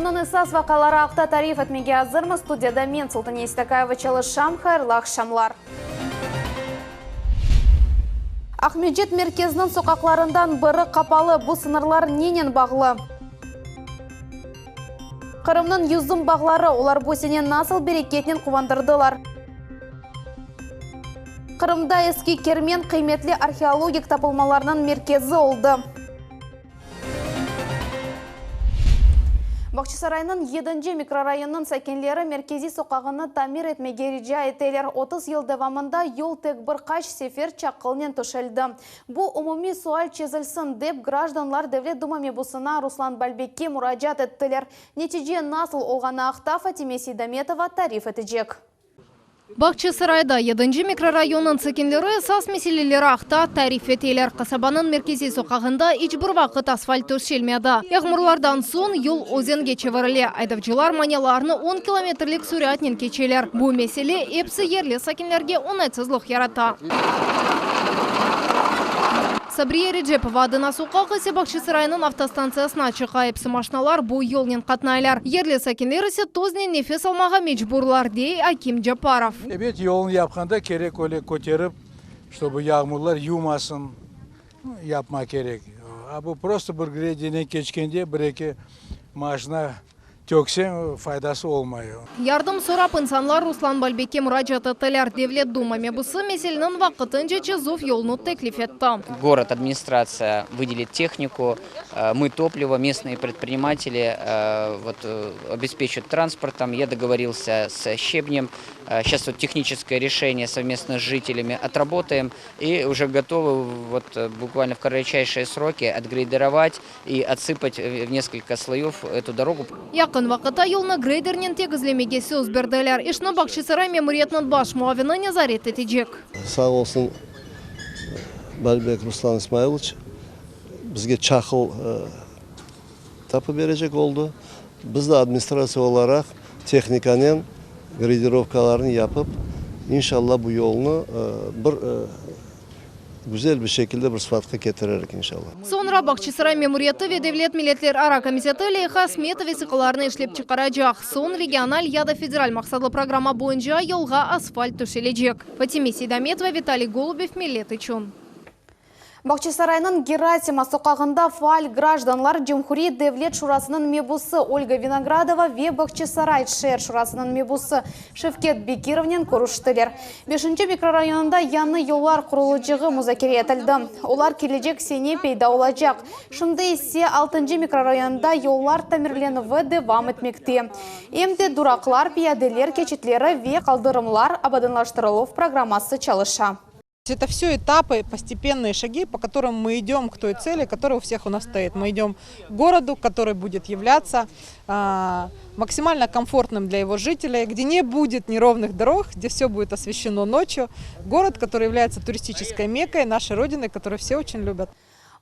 Qırımnıñ esas vaqiaları aqta tarif etmege azırmız. Studiyada men, Sultaniye İstakayeva, çalışam. Hayırlı aqşamlar. Aqmescit merkeziniñ soqaqlarından biri qapalı. Bu sıñırlar nenen bağlı? Qırımnıñ yüzüm bağları, olar bu sene nasıl bereketnen quvandırdılar? Qırımda Eski Kermen qıymetli arheologik tapılmalarnıñ merkezi oldı. Bağçasaraynıñ yedinci mikrorayonınıñ sakinleri merkeziy soqağını tamir etmege rica eteler. 30 yıl devamında yol tek bir qaç sefer çaqılnen töşeldi. Bu umumiy sual çezilsin dep, grajdanlar Devlet Duma mebusına Ruslan Balbekke muracaat ettiler. Netice nasıl olğanı aqta Fatime Seydametova tarif etecek. Bağçasarayda yedinci mikrorayonnıñ sakinleri esas meseleleri aqta tarif eteler. Qasabanıñ merkeziy soqağında iç bir vaqıt asfalt töşelmedi. Yağmurlardan soñ yol özenge çevirile, aydavcılar manialarnı on kilometrlik süratnen keçeler. Bu mesele episi yerli sakinlerge oñaytsızlıq yarata. Sabriye Recepova adına soqaq ise Bağçasaraynıñ avtostantsiyasına çıqa, episi maşinalar bu yolnen qatnaylar. Yerli sakinler ise toznen nefes almağa mecburlar, dey Akim Caparov. Ebet, yolnı yapqanda kerek öyle köterip, ştobu yağmurlar yuvmasın, yapmaq kerek. A bu prosto bir greydernen keçkende bir-eki maşina Tökseñ, faydası olmay. Yardım sorap, insanlar Ruslan Balbekke muracaat ettiler. Devlet Duma mebusı meseleniñ vaqtınca çezüv yolunı teklif etti. Gorod administratsiya vıdelit tehniku, mı toplivo, mestnıye predprinimateli vot obespeçat transportom. Ya dogovorilsâ s şçebnem. Seyças vot tehniçeskoye reşeniye sovmestno s jitelâmi otrabotaem i uje gotovı vot bukvalno v koroçayşiye sroki otgreyderovat i otsıpat v neskolko sloyov etu dorogu. Yaqın vaqıtta yolnı greydernen tegizlemege söz berdiler. İşni Bağçasaray memuriyetiniñ baş muavini nezaret etecek. Sağ olsun Balbek Ruslan İsmailovıç bizge çaqıl tapıp berecek oldı. Biz de administratsiya olaraq tehnikanen greyderovkalarnı yapıp, inşallah bu yolnı bir Güzel bir şekilde bir sıfatqa ketirerik inşallah. Soñra Bağçasaray memuriyeti ve Devlet milletlerara komiteti leyha smeta vesiqalarını işlep çıqaracaq. Soñ regional ya da federal maqsatlı programma boyunca yolğa asfalt töşelecek. Fatime Seydametova, Vitaliy Golubev, Millet içün. Bağçasaraynıñ Gerasima soqağında faal grajdanlar Cumhuriyet Devlet Şurasınıñ mebusı Olga Vinogradova ve Bağçasaray şeer şurasınıñ mebusı Şevket Bekirovnen körüştiler. Beşinci mikrorayonında yañı yollar qurulıcığı muzakere etildi. Olar kelecek sene peyda olacaq. Şimdi ise altıncı mikrorayonda yollar tamirlenüvi devam etmekte. Em de duraqlar, piyadeler keçitleri ve qaldırımlar abadanlaştırıluv programması çalışa. Это все этапы, постепенные шаги, по которым мы идем к той цели, которая у всех у нас стоит. Мы идем к городу, который будет являться максимально комфортным для его жителей, где не будет неровных дорог, где все будет освещено ночью. Город, который является туристической меккой нашей Родины, которую все очень любят.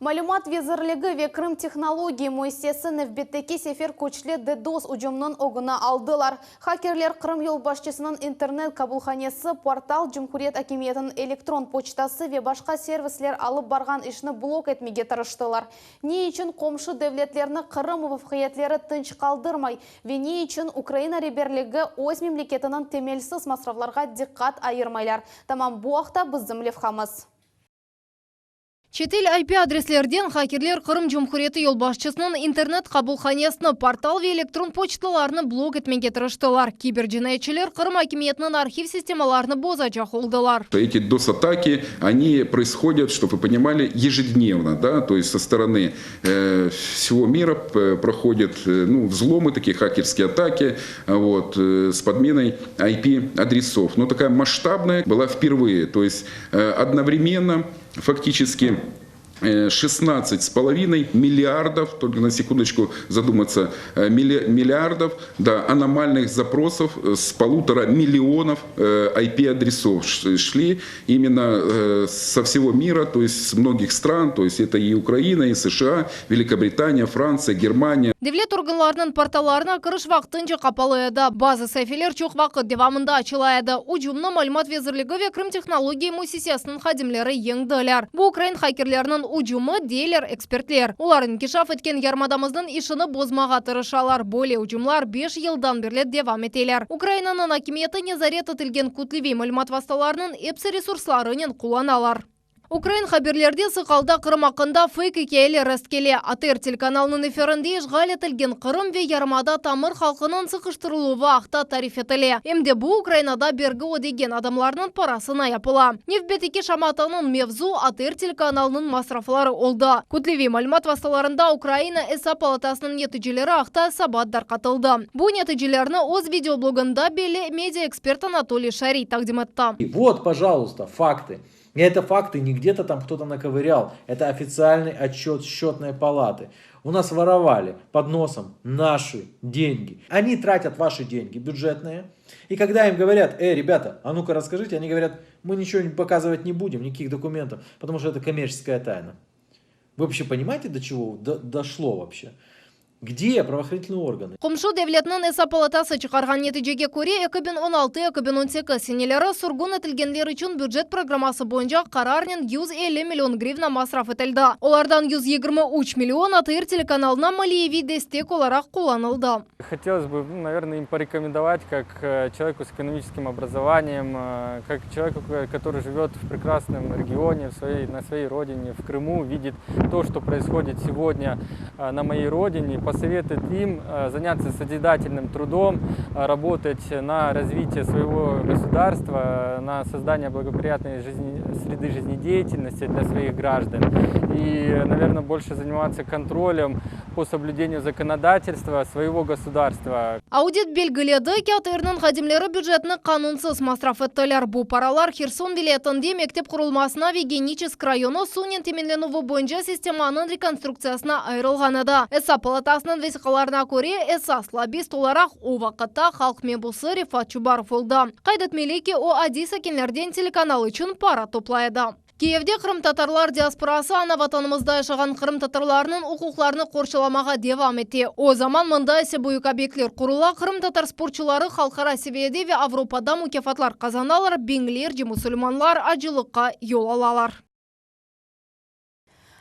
Malümat vezirligi ve Krım tehnologiya müessisesi nevbetteki sefer küçlü DDoS ücüminiñ ögüni aldılar. Hakerler Qırım yolbaşçısınıñ internet qabulhanesi, portal, cumhuriyet akimiyetiniñ elektron poçtası ve başqa servisler alıp barğan işni blok etmege tırıştılar. Ne içün qomşu devletlerni Qırım muvafaqiyetleri tınç qaldırmay ve ne içün Ukraina reberligi öz memleketiniñ temelsiz masraflarğa diqqat ayırmaylar? Tamam bu aqta bizim levhamız. Çetel IP-adreslerden hakerler Qırım Cumhuriyeti yolbaşçısınıñ internet qabulhanesini, portal ve elektron poçtalarını blok etmege tırıştılar. Kibercinayetçiler Qırım akimiyetiniñ arhiv sistemalarını bozacaq oldılar. Эти DOS-атаки, они происходят, чтоб вы понимали, ежедневно, да, то есть со стороны всего мира проходят, ну, взломы, такие хакерские атаки, вот, с подменой IP-адресов. Но такая масштабная была впервые, то есть одновременно фактически 16,5 миллиардов, только на секундочку задуматься, миллиардов, да, аномальных запросов с полутора миллионов IP-адресов шли именно со всего мира, то есть с многих стран, то есть это и Украина, и США, Великобритания, Франция, Германия. Devlet organlarınıñ portallarına kiriş vaqtınca qapalı edi. Bazı saifeler çoq vaqıt devamında açıla edi. Ücümni Malümat vezirligi ve Krım tehnologiya müessisesiniñ hadimleri yeñdiler. Bu ukrain hakerleriniñ. Ukrainanıñ ücümi, deyler ekspertler. Olar inkişaf etken yarımadamıznıñ işini bozmağa tırışalar. Böyle ücümlar beş yıldan berli devam eteler. Ukrainanıñ akimiyeti nezaret etilgen kütleviy malümat vastalarınıñ epsi resurslarınen qullanalar. Ukrain haberlerde sıq alda Qırım aqqında feyk ikâyeler rastkele. ATR telekanalınıñ efirinde işğal etilgen Qırım ve yarımada tamır halqınıñ sıqıştırıluvı aqta tarif etile. Em de bu Ukrainada bergi ödegen adamlarnıñ parasına yapıla. Nevbetteki şamatanıñ mevzu ATR telekanalınıñ masrafları oldı. Kütleviy malümat vastalarında Ukraina Esap palatasınıñ neticeleri aqta esabat darqatıldı. Bu neticelerni öz videoblogında belli media-ekspert Anatoliy Şariy taqdim etti. Vot, pojaluysta, faktı. Это факты не где-то там кто-то наковырял. Это официальный отчет счетной палаты. У нас воровали под носом наши деньги. Они тратят ваши деньги бюджетные. И когда им говорят, эй, ребята, а ну-ка расскажите, они говорят, мы ничего показывать не будем, никаких документов, потому что это коммерческая тайна. Вы вообще понимаете, до чего дошло вообще? Где правоохранительные органы? Qomşu devletniñ Esap palatası çıqarğan neticege köre, 2016, 2018 seneleri sürgün etilgenler içün bücet programması boyunca qararnen 150 million grivna masraf etildi. Olardan 123 million ATR telekanalına maliyeviy destek olaraq qullanıldı. Hotelos бы, ну, navernoe, им порекомендовать, как человеку с экономическим образованием, как человеку, который живет в прекрасном регионе, в своей, на своей родине, в Крыму, видит то, что происходит сегодня на моей родине, посоветовать им заняться созидательным трудом, работать на развитие своего государства, на создание благоприятной жизни, среды жизнедеятельности для своих граждан и, наверное, больше заниматься контролем по соблюдению законодательства своего государства. Audit belgiledi ki, ATRniñ hadimleri bücetni qanunsız masraf ettiler. Bu paralar Herson vilâyetinde mektep qurulmasına ve Geniçesk rayonı suvnen teminlenüvi boyunca sistemanıñ rekonstruktsiyasına ayırılğan edi. Esap palatasınıñ vesiqalarına köre, esas lobbist olaraq o vaqıtta halq mebusı Refat Çubarov oldı. Qayd etmeli ki, o, adiy sakinlerden telekanal içün para toplay edi. Kiyevde qırımtatarlar diasporası ana Vatanımızda yaşağan qırımtatarlarnıñ uquqlarını qorçalamağa devam ete. O zaman mında ise büyük obyektler qurula, qırımtatar sportçuları halqara seviyede ve Avropada mukâfatlar qazanalar, biñlerce musulmanlar acılıqqa yol alalar.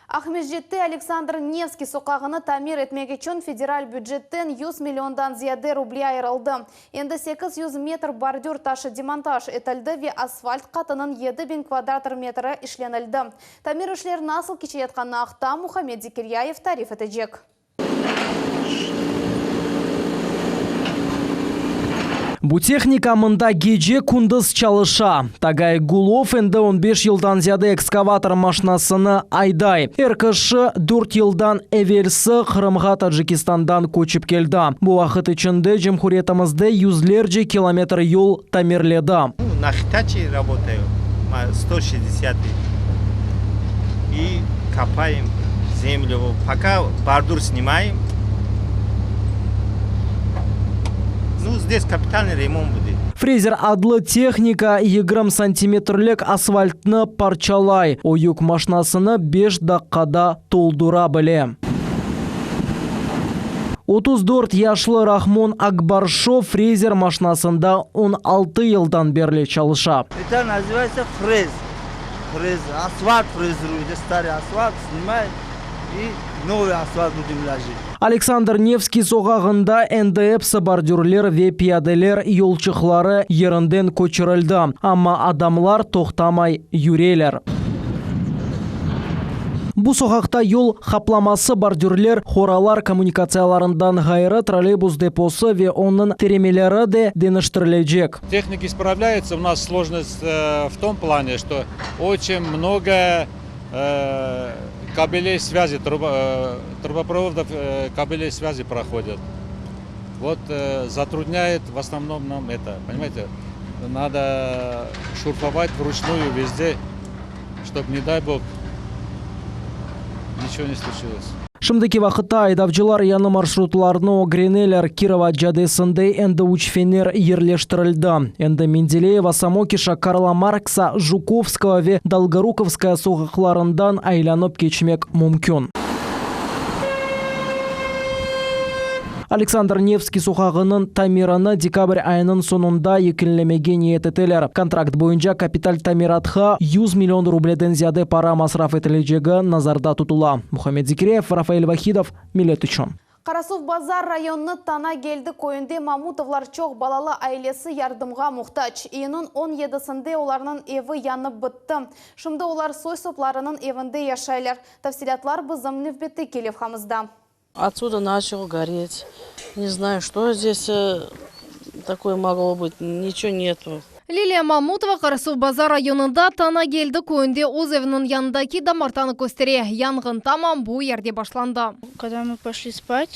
Aqmescitte Aleksandr Nevskiy soqağını tamir etmek içün federal bücetten 100 milliondan ziyade ruble ayırıldı. Endi 800 metr bordür taşı demontaj etildi ve asfalt qatınıñ 7000 kvadratr metri işlenildi. Tamir işler nasıl keçeyatqanı aqta Muhammed Zekiryayev tarif etecek. Bu tehnika mında gece-kündüz çalışa. Tagay Gulov endi on beş yıldan ziyade ekskavator maşinasını ayday. Er kişi dört yıldan evelsi Qırımğa Tacikistandan köçip keldi. Bu vaqıt içinde cumhuriyetimizde yüzlerce kilometr yol tamirledi. Na Hitachi rabotayu, 160 i kopayem zemlю, poka bordur snimayem, nu, zdes kapitalnıy remont budet. Frezer adlı tehnika 20 santimetrlik asfaltnı parçalay, o yük maşinasını beş daqqada toldura bile. 34 yaşlı Rahmon Akbarşov frezer maşinasında 16 yıldan berli çalışa. Это называется frez. Frez, asfalt frezирует, старый asfalt снимает и новый asfalt будем ложить. Aleksandr Nevskiy soqağında endi episi bordürler ve piyadeler yolçıqları yerinden köçürildi, amma adamlar toqtamay yüreler. Bu soqaqta yol qaplaması, bordürler, horalar kommunikatsiyalarından ğayrı trolleybus deposı ve onıñ tiremeleri de deñiştirilecek. Техники справляются. У нас сложность в том плане, что очень много кабелей связи, трубопроводов кабелей связи проходят. Вот затрудняет в основном нам это, понимаете? Надо шурфовать вручную везде, чтобы, не дай бог, ничего не случилось. Şimdiki vaqıtta aydavcılar yañı marşrutlarnı ögreneler. Kirova caddesinde endi üç fener yerleştirildi. Endi Mendeleyeva, Samokişa, Karla Marksa, Jukovskogo ve Dolgorukovskaya soqaqlarından aylanıp keçmek mümkün. Aleksandr Nevskiy soqağınıñ tamirini dekabr ayınıñ soñunda yekünlemege niyet eteler. Kontrakt boyunca kapital tamiratqa 100 million rubleden ziyade para masraf etilecegi nazarda tutula. Muhammed Zekiryayev, Rafael Vahidov, Millet içün. Qarasuvbazar rayonınıñ Tana Geldi köyünde Mamutovlar çoq balalı ailesi yardımğa muhtac. İyünniñ on yedisinde olarnıñ evi yanıp bitti. Şimdi olar soy-soplarınıñ evinde yaşaylar. Tafsilâtlar bizim nevbetteki levhamızda. Otsuda načal goret. Ne znayu, çto zdes takoye moglo bıt, niçego netu. Liliya Mamutova Qarasuvbazar rayonında Tana Geldi köyünde öz eviniñ yanındaki damartanı köstere. Yanğın tamam bu yerde başlandı. Kogda mı poşli spat,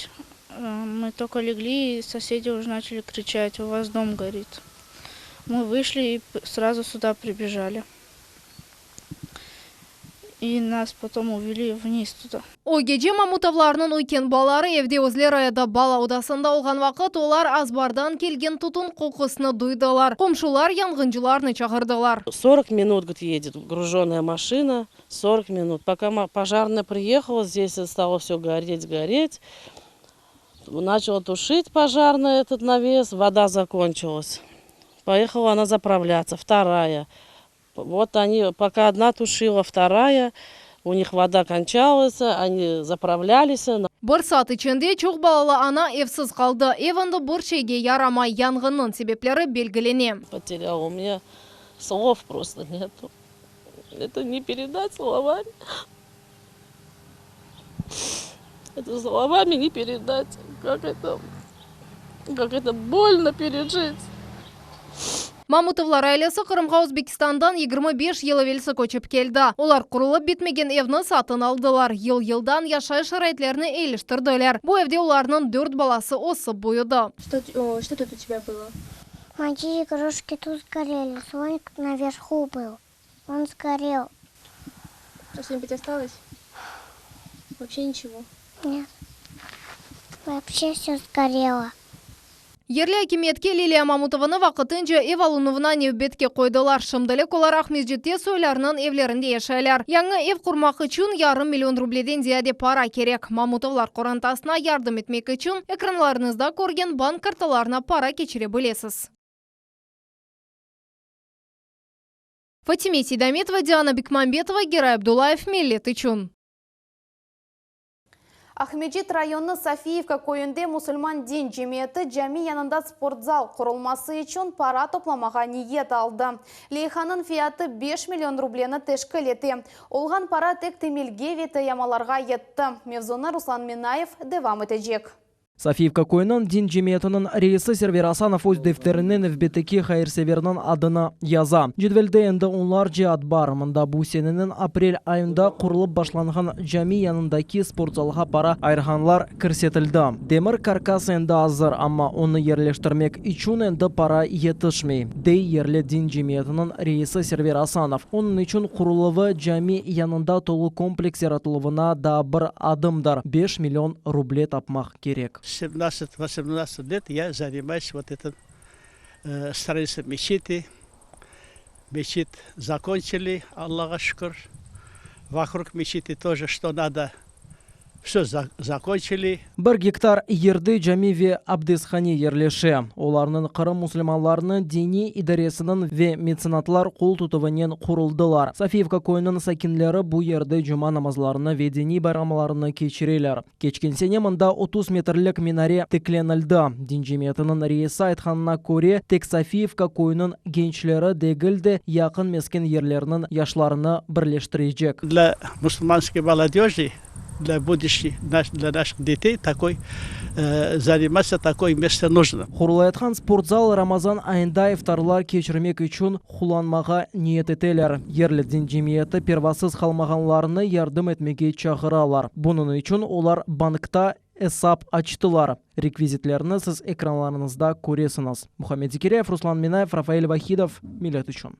mı tolko legli i sosedi uje načali kriçat, u vas dom gorit. Mı vışli i srazu suda pribejali. I nas potom uveli vniz tuda. O gece Mamutovlarnıñ üyken balaları evde özleri edi. Bala odasında olğan vaqıt olar azbardan kelgen tütün qoqusını duydılar. Qomşular yanğıncılarnı çağırdılar. Sorok minut, govorit, edet grujönaya maşina, sorok minut. Poka pojarnaya priyehala, zdes stalo vse goret, goret. Načala tuşit pojarnaya etot naves, voda zakonçilas. Poehala ona zapravlâtsya, vtoraya. Vot oni, poka odna tuşila, vtoraya, u nih voda konçalas, oni zapravlâlis. Bir saat içinde çoq balalı ana evsiz qaldı. Ev endi bir şeyge yaramay. Yanğınnıñ sebepleri belgilene. Poterâla, u menya slov prosto netu. Eto ne peredat slovami. Eto slovami ne peredat, kak eto, kak eto bolno perejit. Mamutovlar ailesi Qırımğa Özbekistandan 25 yıl evelsi köçip keldi. Olar qurulıp bitmegen evni satın aldılar. Yıl-yıldan yaşayış şaraitlerini eyiliştirdiler. Bu evde olarnıñ dört balası ösip büyüdi. Что, что тут у тебя было? Мои игрушки тут сгорели. Слоник наверху был. Он сгорел. А что-нибудь осталось? Вообще ничего? Нет. Вообще все сгорело. Yerli akimiyetke Liliya Mamutovanı vaqtınca ev alınuvına nevbetke qoydılar. Şimdilik olar Aqmescitte soylarınıñ evlerinde yaşaylar. Yañı ev qurmaq içün yarım million rubleden ziyade para kerek. Mamutovlar qorantasına yardım etmek içün ekranlarıñızda körgen bank kartalarına para keçire bilesiz. Fatime Seydametova, Diana Bekmambetova, Geray Abdullayev, Millet içün. Aqmescit rayonı Sofiyevka köyünde musulman din cemiyeti cami yanında sportzal qurulması içün para toplamağa niyet aldı. Leyhanıñ fiyatı 5 million rubleni teşkil ete. Olğan para tek temelge ve tayamalarğa yetti. Mevzunı Ruslan Minayev devam etecek. Sofiyevka köyüniñ din cemiyetiniñ reisi Server Asanov öz defterine nevbetteki hayırseverniñ adını yaza. Cedvelde endi onlarca ad bar. Mında bu seneniñ aprel ayında qurulıp başlanğan cami yanındaki sportzalğa para ayırğanlar kirsetildi. Demir karkas endi azır, amma onı yerleştirmek içün endi para yetişmey, dey yerli din cemiyetiniñ reisi Server Asanov. Onıñ içün quruluvı cami yanında tolu kompleks yaratıluvına daa bir adımdır, 5 million ruble tapmaq kerek. 17-18 лет я занимаюсь вот этим строительством мечети. Мечеть закончили, Allağa şükür. Вокруг мечети тоже что надо, все закончили. Bir gektar yerde cami ve abdesthane yerleşe. Olarnıñ Qırım musulmanlarınıñ diniy idaresiniñ ve metsenatlar qol tutuvınen quruldılar. Sofiyevka köyüniñ sakinleri bu yerde cuma namazlarını ve diniy bayramlarını keçireler. Keçken sene mında 30 metrlik minare tiklenildi. Din cemiyetiniñ reisi aytqanına köre, tek Sofiyevka köyüniñ gençleri degil de, yaqın mesken yerlerniñ yaşlarını birleştirecek. Для мусульманской молодежи, для будущих, для наших детей такой заниматься такое место нужно. Qurulayatqan sportzal Ramazan ayında iftarlar keçirmek içün qullanmağa niyet eteler. Yerli din cemiyeti pervasız qalmağanlarnı yardım etmege çağıralar. Bunıñ içün olar bankta esap açtılar. Rekvizitlerni siz ekranlarıñızda köresiñiz. Muhammed Zekiryayev, Ruslan Minayev, Rafael Vahidov, Millet içün.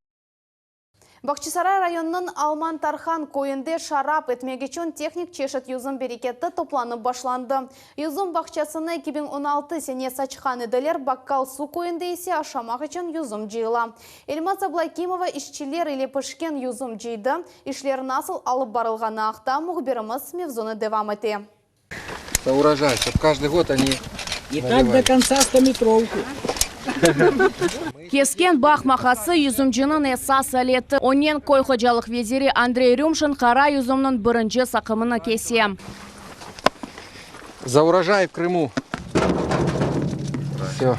Bağçasaray rayonınıñ Alman Tarhan köyünde şarap etmek içün tehnik çeşit yüzüm bereketi toplanıp başlandı. Yüzüm bağçasını 2016 sene saçqan ediler, Bakkal Su köyünde ise aşamaq içün yüzüm cıyıla. Elmaz Ablakimova işçiler ile pişken yüzüm cıydı. İşler nasıl alıp barılğanı aqta mühbirimiz mevzunı devam ete. Это урожай, чтобы каждый год они. И так до конца стометровку. Kesken bağ maqası yüzümciniñ esas aleti. Onen köy hocalıq veziri Andrey Rümşin qara yüzümniñ birinci saqımını kese. За урожай в Крыму! Всё.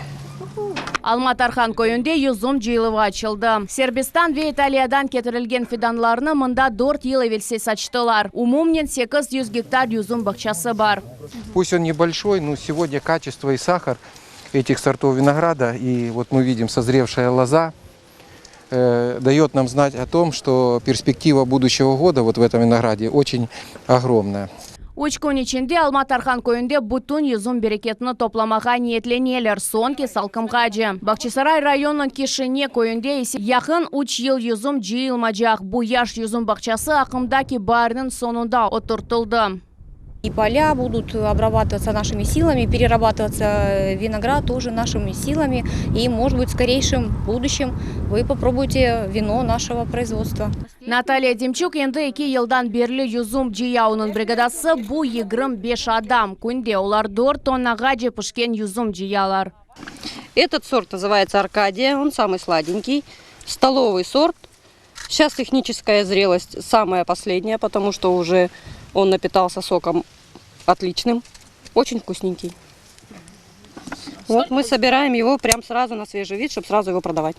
Alma Tarhan köyünde yüzüm cıyıluvı açıldı. Serbistan ve İtaliyadan ketirilgen fidanlarnı mında dört yıl evelsi saçtılar. Umumnen 800 gektar yüzüm bağçası bar. Пусть он небольшой, но сегодня качество и сахар этих сортов винограда, и вот мы видим созревшая лоза, э, дает нам знать о том, что перспектива будущего года вот в этом винограде очень огромная. Üç kün içinde Alma Tarhan köyünde bütün yüzüm bereketini toplamağa niyetleneler, soñki salqımğace. Bağçasaray rayonınıñ Kişine köyünde ise yaqın üç yıl yüzüm cıyılmacaq. Bu yaş yüzüm bağçası aqımdaki baarniñ soñunda oturtıldı. И поля будут обрабатываться нашими силами, перерабатываться виноград тоже нашими силами. И, может быть, в скорейшем будущем вы попробуете вино нашего производства. Наталья Демчук endi eki yıldan berli yüzüm cıya. Onıñ brigadası bu 25 adam. Künde olar 4 tonnağace pişken yüzüm cıyalar. Этот сорт называется Аркадия, он самый сладенький, столовый сорт. Сейчас техническая зрелость самая последняя, потому что уже он напитался соком отличным, очень вкусненький. Вот мы собираем его прям сразу на свежий вид, чтобы сразу его продавать.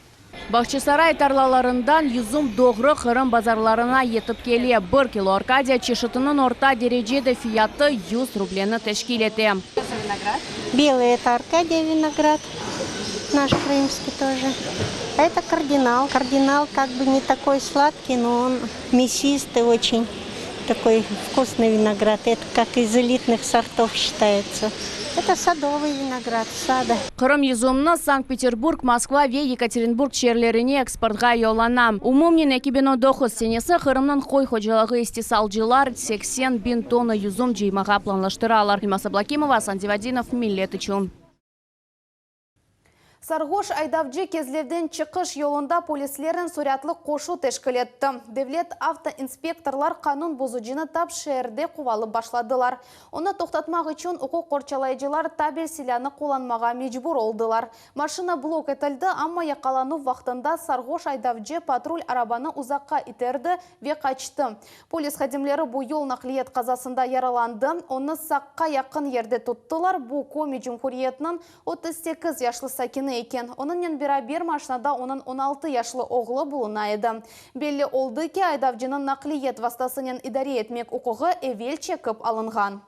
Bağçasaray tarlalarından yüzüm doğru Qırım bazarlarına yetip kele. 1 kilo Arkadiya çeşitiniñ orta derecede fiyatı 100 rubleni teşkil ete. Белый это Аркадия виноград, наш крымский тоже. А это кардинал. Кардинал как бы не такой сладкий, но он мясистый очень. Такой вкусный виноград. Это как из элитных сортов считается. Это садовый виноград, сада. Qırım yüzümini Sankt-Peterburg, Moskva ve Yekaterinburg şeerlerine eksportqa yollana. Umumen 2019 senesi Qırımnıñ köy hocalığı istisalcılar 80 biñ tonna yüzüm cıymağa planlaştıralar. Elmaz Ablakimova, Asan Zivadinov, Millet içün. Sarğoş aydavcı Kezlevden çıqış yolunda polislernen süratlı qoşu teşkil etti. Devlet avtoinspektorlar qanun bozucını tap şeerde quvalıp başladılar. Onı toqtatmaq içün uquq qorçalayıcılar tabel silânı qullanmağa mecbur oldılar. Maşina blok etildi, amma yaqalanuv vaqtında sarğoş aydavcı patrul arabanı uzaqqa iterdi ve qaçtı. Polis hadimleri bu yol naqliyet qazasında yaralandı. Onı Saqqa yaqın yerde tuttılar, bu Komi Cumhuriyetiniñ 38 yaşlı sakini eken. Onıñnen beraber maşinada onıñ 16 yaşlı oğlu buluna edi. Belli oldı ki, aydavcınıñ naqliyet vastasınen idare etmek uquğı evel çekip alınğan.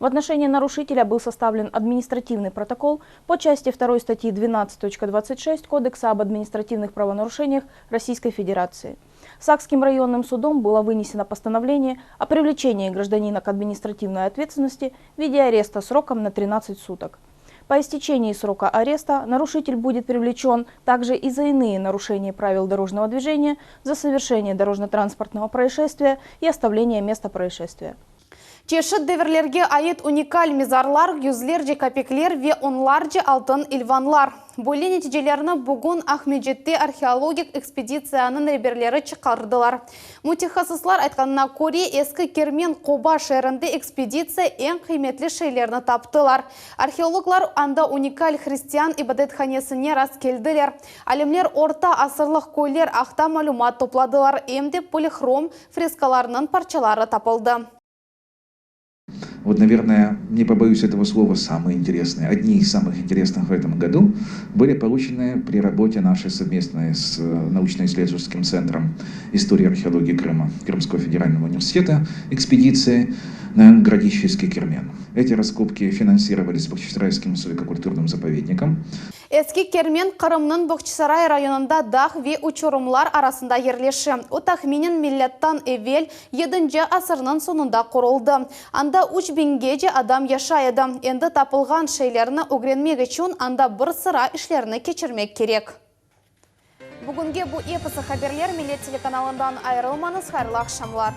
В отношении нарушителя был составлен административный протокол по части 2 статьи 12.26 Кодекса об административных правонарушениях Российской Федерации. Сакским районным судом было вынесено постановление о привлечении гражданина к административной ответственности в виде ареста сроком на 13 суток. По истечении срока ареста нарушитель будет привлечен также и за иные нарушения правил дорожного движения, за совершение дорожно-транспортного происшествия и оставление места происшествия. Çeşit devirlerge ait unikal mezarlar, yüzlerce kapikler ve onlarca altın ilvanlar. Böyle neticelerni bugün Aqmescitte arheologik ekspeditsiyanıñ reberleri çıqardılar. Mütehassıslar aytqanına köre, Eski Kermen qoba şeerinde ekspeditsiya eñ qıymetli şeylerni taptılar. Arheologlar anda unikal hristian ibadethanesine rastkeldiler. Alimler orta asırlıq köyler aqta malümat topladılar, em de polihrom freskalarnıñ parçaları tapıldı. Вот, наверное, не побоюсь этого слова, самые интересные, одни из самых интересных в этом году были получены при работе нашей совместной с научно-исследовательским центром истории и археологии Крыма Крымского федерального университета экспедиции на городище Эски-Кермен. Эти раскопки финансировались Бахчисарайским историко-культурным заповедником. Eski Kermen Qırımnıñ Bağçasaray rayonında dağ ve uçurımlar arasında yerleşe. O tahminen milâttan evel yedinci asırnıñ soñunda quruldı. Anda üç biñgece adam yaşay edi. Endi tapılğan şeylerni ögrenmek içün anda bir sıra işlerni keçirmek kerek. Bugünge bu episi haberler, Millet telekanalından ayırılmañız, hayırlı aqşamlar.